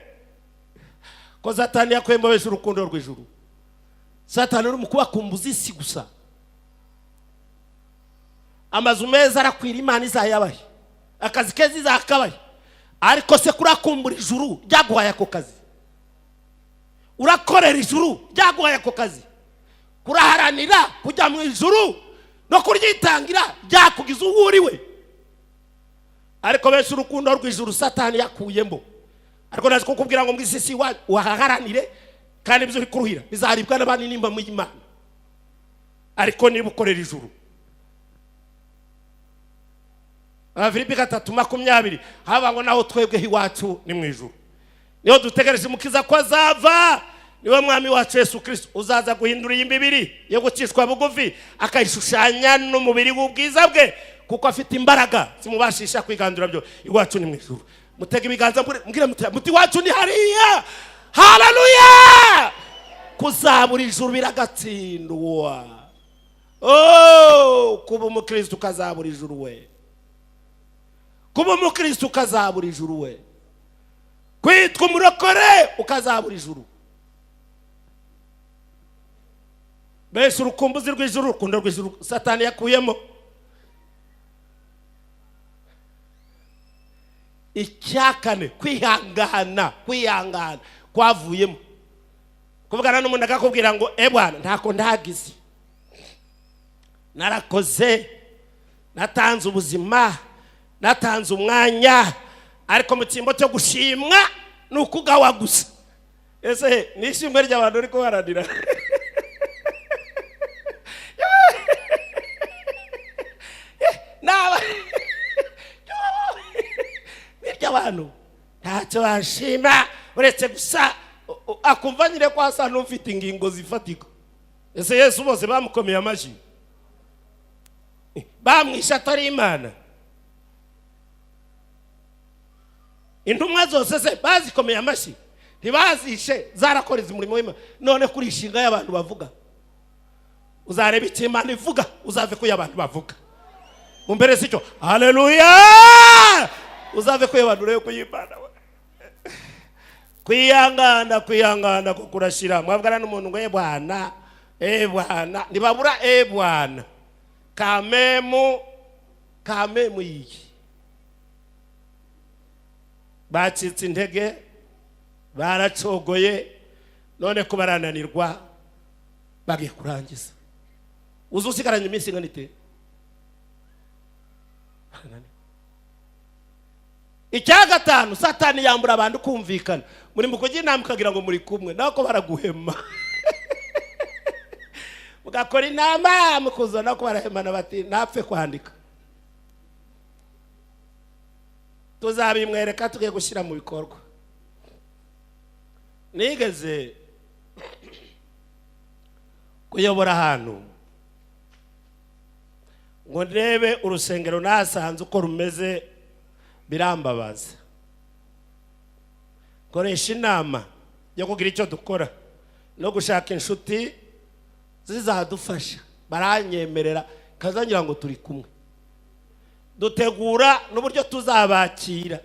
Ko Satani yakwembabesha urukundo rw'ijuru. Satani uri mu kubakumbuza isi gusa. Amazu meza arakwira, Imana izayabahe, akazi keza izakabahe, ariko se kurakumbura ijuru ryaguhaye ako kazi? Urakorera ijuru ryaguhaye ako kazi? Kuraharanira kujya mu ijuru no kuryitangira ryakugize uwo uriwe? Ariko benshi urukundo rw'ijuru Satani yakuyemo. Ariko naje kukubwira ngo mu isi si iwanyu, uhaharanire, kandi ibyo uri kuruhira bizaribwa n'abandi nimba mu Imana, ariko niba ukorera ijuru. Abafilipi 3:20 haba ngo naho twebweho iwacu ni mu ijuru, niho dutegereje Umukiza ko azava, niwe Mwami wacu Yesu Kirisito, uzaza guhindura iyi mibiri yo gucishwa bugufi, akayishushanya n'umubiri w'ubwiza bwe, kuko afite imbaraga zimubashisha kwigandura byo. Iwacu ni mu ijuru. Mutega ibiganza, mbwire muti iwacu ni hariya. Haleluya! Kuzabura ijuru biragatsindwa. Oh, kuba umukristo ukazabura ijuru we, kuba umukristo ukazabura ijuru we, kwitwa umurokore ukazabura ijuru. Mbese urukumbuzi rw'ijuru, urukundo rw'ijuru Satani yakuyemo. Icyakane, kwihangana, kwihangana kwavuyemo. Kuvugana n'umuntu akakubwira ngo e bwana, ntako ntagize, narakoze, natanze ubuzima, natanze umwanya, ariko mu cyimbo cyo gushimwa ni ukugawa gusa. Ese ni ishimwe ry'abantu uri kuharanira? Naba n'iry'abantu ntacyo bashima uretse gusa akumva nyine ko asa n'ufite ingingo zifatika. Ese Yesu bose bamukomeye amashyi? Bamwishe atari Imana? Intumwa zose se bazikomeye amashyi? Ntibazishe? Zarakoreze umurimo w'Imana. None kuri inshinga y'abantu bavuga, uzareba icyo Imana ivuga, uzave ku y'abantu bavuga. Mumbere si cyo? Haleluya! Uzave ku y'abantu, urebe ku y'Imana. Kwihangana, kwihangana ko kurashira. Mwavugana n'umuntu ngo: "E bwana, e bwana," ntibabura "e bwana". Kamemu, kamemu iyi bacitse intege, baracogoye, none ko barananirwa, bagiye kurangiza. Uzi usigaranye iminsi ingana ite? Barananirwa. Icya gatanu, Satani yambura abantu kumvikana. Muri mu kujya inama ukagira ngo muri kumwe, nawe ko baraguhema. Mugakora inama, mukuzana ko barahemana, bati: "Ntapfe kwandika, tuzabimwereka tugiye gushyira mu bikorwa." Nigeze kuyobora ahantu ngo ndebe urusengero, nasanze uko rumeze birambabaza. Koresha inama yo kugira icyo dukora no gushaka inshuti zizadufasha, baranyemerera, kazangira ngo turi kumwe. Dutegura n'uburyo tuzabakira,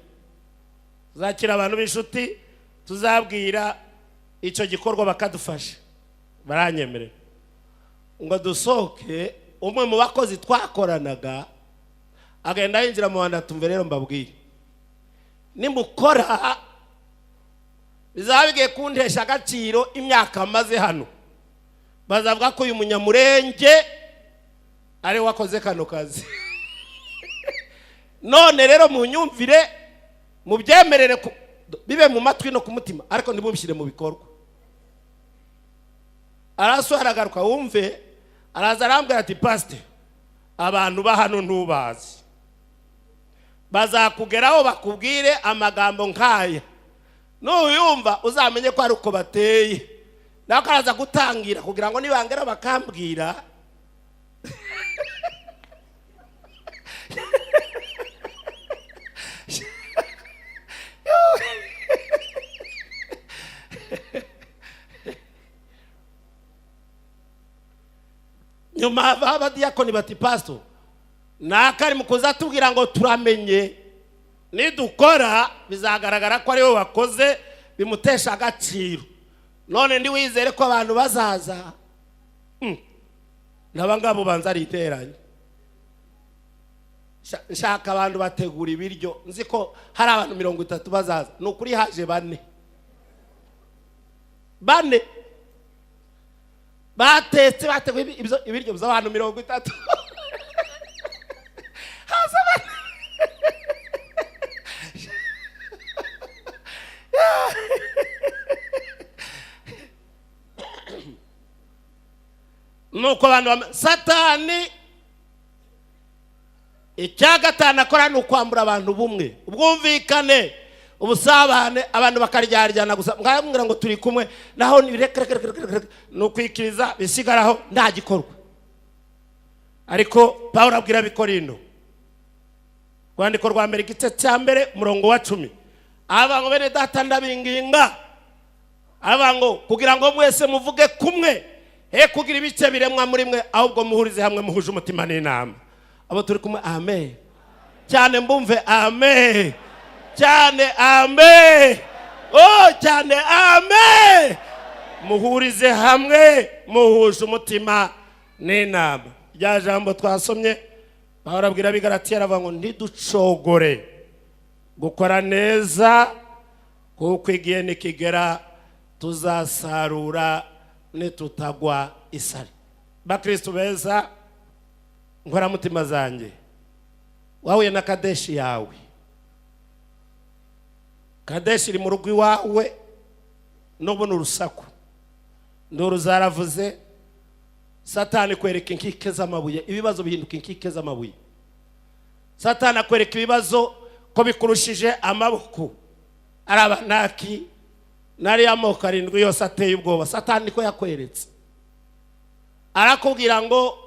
tuzakira abantu b'inshuti, tuzabwira icyo gikorwa bakadufasha, baranyemerera. Ngo dusohoke, umwe mu bakozi twakoranaga agenda yinjira mu bantu: "Tumve rero mbabwire, nimukora bizaba bigiye kuntesha agaciro. Imyaka maze hano, bazavuga ko uyu Munyamurenge ari we wakoze kano kazi. None rero munyumvire, mubyemerere, bibe mu matwi no ku mutima, ariko ntibubishyire mu bikorwa." Araso aragaruka, wumve, araza arambwira ati: "Pasite, abantu ba hano ntubazi, bazakugeraho bakubwire amagambo nk'aya. Nuyumva uzamenye ko ari uko bateye." Nawe araza gutangira kugira ngo nibangera bakambwira. Nyuma abadiyakoni bati: "Pasito, nakari mu kuza tubwira ngo turamenye, nidukora bizagaragara ko ariwe wakoze, bimutesha agaciro. None ndi wizere ko abantu bazaza." N'aba ngabo banza ari iteranye. Nshaka abantu bategura ibiryo, nzi ko hari abantu 30 bazaza. Ni ukuri haje bane. Bane batetse, bateguye ibiryo by'abantu 30, haza bane. Nuko abantu Satani icya gatanu akora ni ukwambura abantu ubumwe, ubwumvikane, ubusabane, abantu bakaryaryana gusa. Mwabwira ngo turi kumwe, naho ni reka reka reka reka reka, ni ukwikiriza bisigaraho, nta gikorwa. Ariko Pawulo abwira Abikorino, rwandiko rwa mbere, igice cya mbere, umurongo wa 10, aba ngo: "Bene data, ndabinginga," aba ngo, "kugira ngo mwese muvuge kumwe, he kugira ibice biremwa muri mwe, ahubwo muhurize hamwe muhuje umutima n'inama." Abo turi kumwe, amen cyane, mbumve amen cyane, amen, oh cyane, amen. Muhurize hamwe muhuje umutima n'inama. Rya jambo twasomye, Pawulo abwira Abigalatiya, aravuga ngo: "Ntiducogore gukora neza, kuko igihe nikigera tuzasarura nitutagwa isari." Bakristu beza, nkoramutima zanjye, wahuye na Kadeshi yawe. Kadeshi iri mu rugo iwawe, n'ubu ni urusaku, nduru zaravuze. Satani kwereka inkike z'amabuye, ibibazo bihinduka inkike z'amabuye. Satani akwereka ibibazo ko bikurushije amaboko, ari Abanaki n'ariya moko arindwi yose ateye ubwoba. Satani niko yakweretse, arakubwira ngo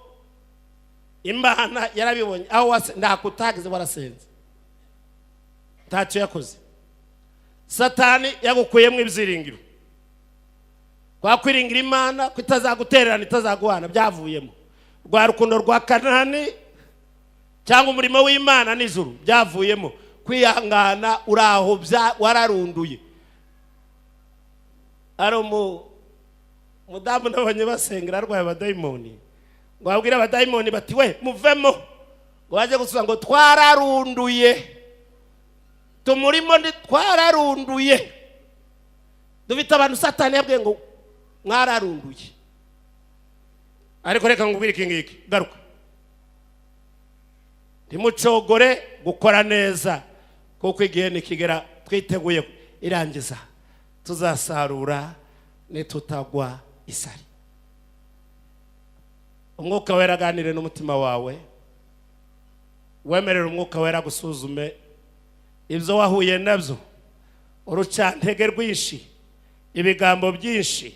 Imana yarabibonye, aho ntako utagize, warasenze, ntacyo yakoze. Satani yagukuyemo ibyiringiro. Kwa kwiringira Imana ko itazagutererana, itazaguhana, byavuyemo. Rwa rukundo rwa Kanani cyangwa umurimo w'Imana nijoro byavuyemo. Kwihangana uri aho wararunduye. Ari umudamu nabonye basengera arwaye abadayimoni, ngo babwire abadayimoni bati: "We, muvemo," ngo bajye gusubiza ngo: "Twararunduye, tumurimo, twararunduye." Dufite abantu Satani yabwiye ngo: "Mwararunduye." Ariko reka ngubwire iki ngiki, garuka. Ntimucogore gukora neza, kuko igihe nikigera twiteguye irangiza tuzasarura nitutagwa isari. Umwuka Wera aganire n'umutima wawe, wemerere Umwuka Wera gusuzume ibyo wahuye nabyo: urucantege rwinshi, ibigambo byinshi,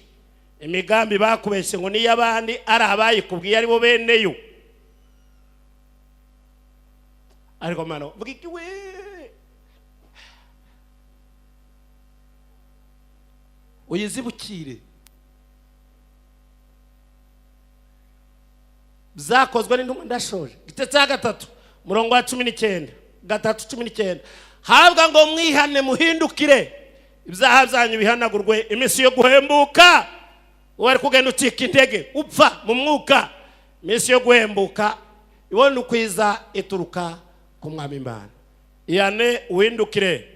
imigambi bakubeshye ngo niyo abandi ari abayikubwiye ari bo beneyo. Ariko Mana, vuga iki we, uyizibukire. Byakozwe n'Intumwa, ndashoje, igice cya 3, umurongo wa 19, 3:19, habwa ngo: "Mwihane, muhindukire, ibyaha byanyu bihanagurwe, iminsi yo guhembuka." Wari kugenda ucika intege, upfa mu mwuka, iminsi yo guhembuka ibona ukwiza ituruka ku Mwami Imana. Ihane, uhindukire,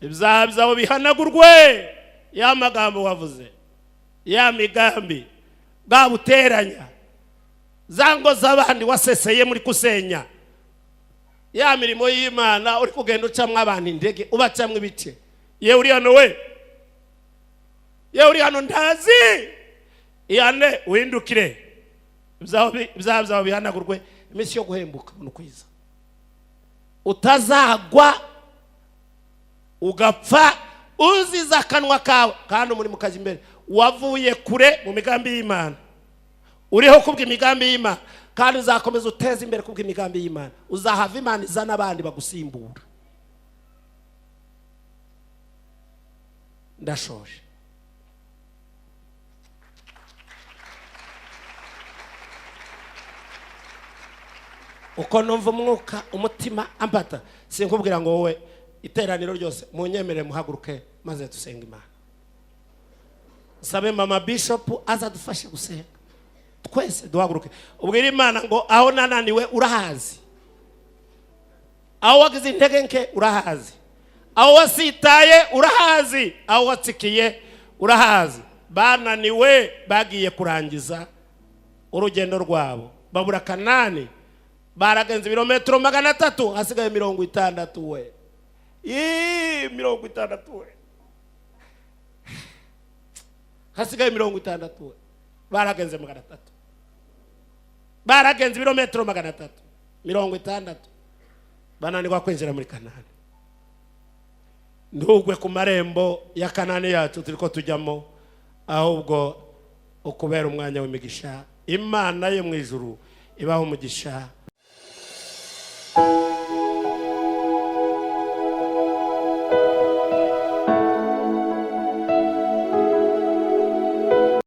ibyaha byawe bihanagurwe. Ya magambo wavuze, ya migambi bwabuteranya, za ngo z'abandi waseseye muri kusenya, ya mirimo y'Imana uri kugenda ucamwo abantu intege, ubacamwo ibice. Yewe uri hano, we, yewe uri hano, ndazi, ihane, uhindukire, ibyaha byawe bihanagurwe, iminsi yo guhembuka ni ukwiza, utazagwa ugapfa uziza akanwa kawe. Kandi umurimo ukajya imbere. Wavuye kure mu migambi y'Imana, uriho kubw'imigambi y'Imana, kandi uzakomeza uteze imbere kubw'imigambi y'Imana. Uzahava Imana izana abandi bagusimbura. Ndashoje. Uko numva umwuka, umutima ambata, sinkubwira ngo wowe, iteraniro ryose munyemerere muhaguruke maze dusenga Imana. Sabe mama bishop azadufashe gusenga. Twese duhaguruke, ubwire Imana ngo: "Aho nananiwe urahazi, aho wagize intege nke urahazi, aho wasitaye urahazi, aho watsikiye urahazi." Bananiwe bagiye kurangiza urugendo rwabo, babura Kanani. Baragenze ibirometero 300, hasigaye 60 we. Ii, 60 we, hasigaye 60 we. Baragenze 300, baragenze ibirometero 360, bananirwa kwinjira muri Kanani. Ntugwe ku marembo ya Kanani yacu turi ko tujyamo, ahubwo ukubera umwanya w'imigisha. Imana yo mu ijuru ibaho umugisha.